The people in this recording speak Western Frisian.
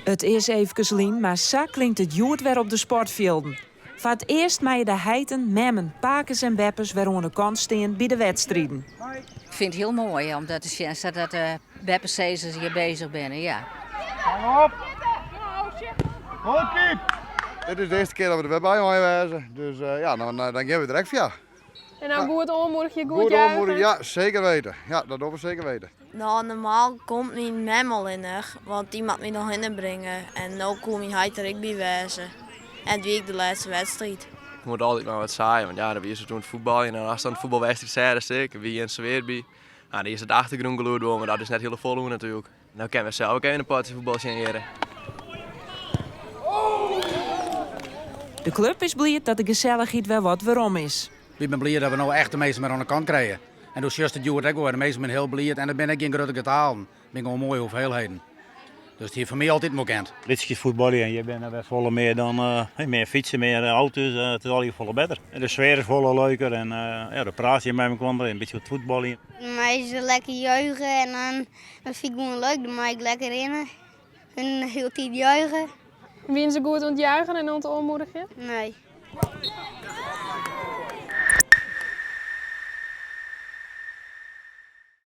It is eefkes lyn, mar sa klinkt it hjoed wer op de sportfjilden. Foar it earst meie de heiten, memmen, pakes en beppes wer oan de kant stean by de wedstriden. Ik fyn it hiel moai om dat te sjen, sadat de beppesizzers hjir bezich binne. Ja. Hang op! Goalkeep! Dit is de earste kear dat we der wer by meie wêze, dus ja, dan gean we direkt foar. En dan goed oanmoedigje, goed Goed juichen. oanmoedigje, ja, zeker weten. Ja, dat dogge we zeker weten. No, normaal komt myn mem allinnich, want dy moat my noch hinne bringe. En no koe myn heit der ek by wêze. En it wie ek de lêste wedstriid. Ik moat altyd mar wat saaien, want ja, dan wie se toen it fuotbaljen en as dan it fuotbalwedstriid searest ik, wie in sfear by. Nou, dan is it achtergrûngelûd wol, mar dat is net hiele folle oer natuerlik. No kinne we sels ek even in potsje fuotbal sjen hjirre. De klup is bliid dat de gesellichheid wer wat werom is. Wy binne bliid dat we no echt de minsken wer oan de kant krije. En do sjochst it hjoed ek wol, de minsken binne hiel bliid en it binne ek gjin grutte getalen, it binne gewoan moaie hoeveelheden. Dus it hie foar my altyd wol kind. Lytsjes fuotbalje en hjir binne wer folle mear dan mear fytsen, mear auto's, it is allegear folle better. En de sfear is folle leuker en ja, dan praat je mei mekoar en in bytsje wat fuotbalje. Dan meie se lekker juiche en dan dat fyn ik gewoan leuk, dan mei ik lekker rinne en de hiele tiid juiche. Wiene se goed oan it juichen en oan it oanmoedigjen? Nee.